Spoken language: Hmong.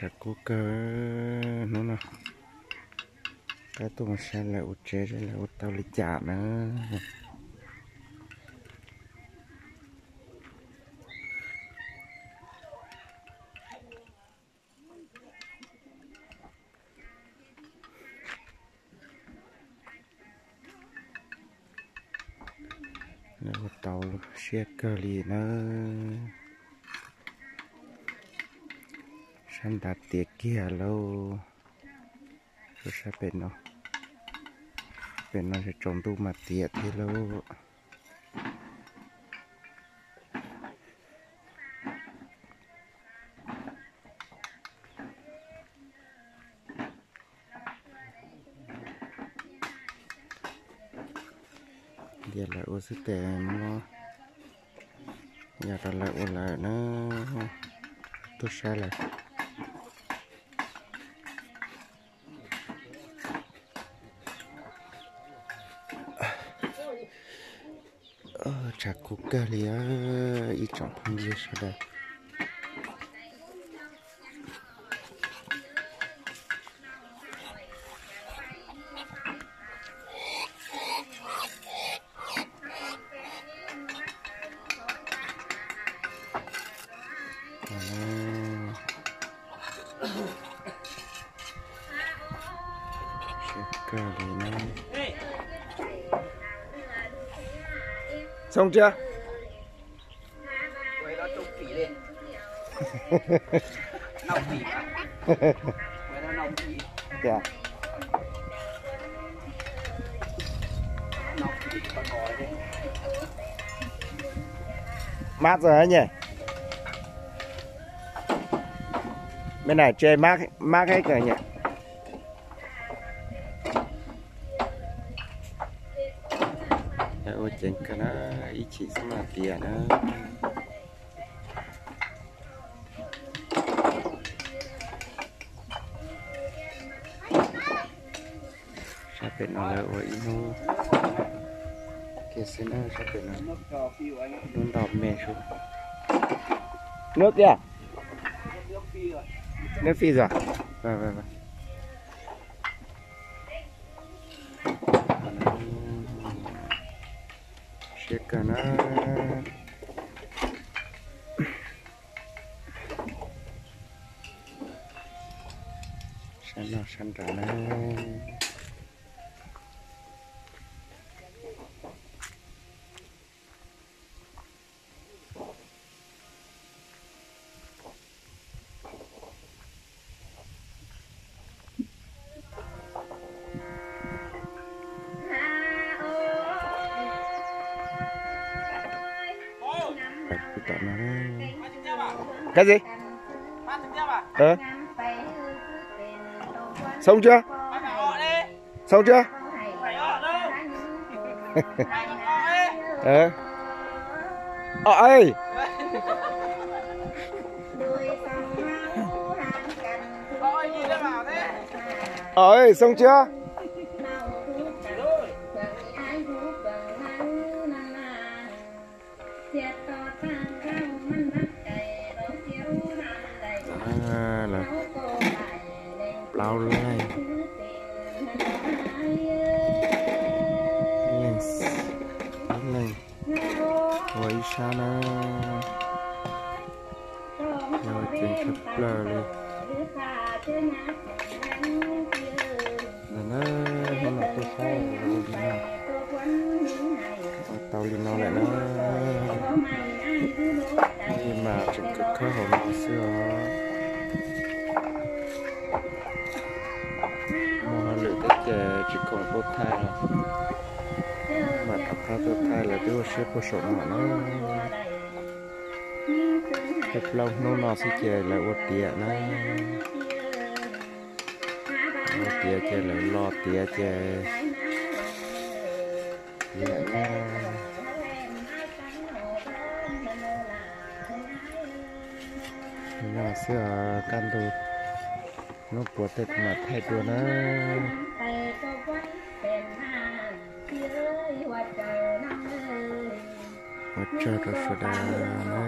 Tshav kub kawg hnub no, peb tuaj mus saib lawv ua tsev seb lawv ua tau li cas na. Lawv ua tau siab kawg li na. Sab nrad tiav kiag lauj. Rau sab pem no, pem no tsaus ntuj mas tiav thiab lauj. Yog lawv ua xwb tes no, yog rau lawv ua lawm na, tuaj saib lawm. Tshav kub kawg li ib tsoom phooj ywg sawv daws. Siab kawg li na. Xoo Tsiab. Mát rồi hả nhỉ? Bên này che mát, mát hết rồi nhỉ? Ua ceev kawg na, ib chim xwb mas tiav na. Sab pem no lawv ua ib hnub kiag xwb na, sab pem no hnub nto me sub. Nước kìa. Nước phi rồi. Vâng, vâng, vâng. Siab kawg na. Sab no sab nrad na. Cái gì? Ờ. Xong chưa? Xong chưa? Ờ. Ờ, ê. Ờ, ê, xong chưa? Plaub leeg, ib leeg, ib leeg ua ib sab na. Yog ceev tshaj plaws li. Ntawm na, hnub no tuaj saib ua li no, ua tau li no lawm na. Mas tseem khawb khawb hauv no xwb os. Muaj hauj lwm thiab ces tsis khoom tuaj thaij os. Mam rov qab tuaj thaij lawv twb ua siab puag saum no na. Tej plaub hnub no xwb ces lawv ua tiav na. Ua tiav ces lawv lo tiav ces tiav na. Li no xwb os, kaj ntug hnub puav tej kuv mam thaij dua na. Ua tsaug rau sawv daws na.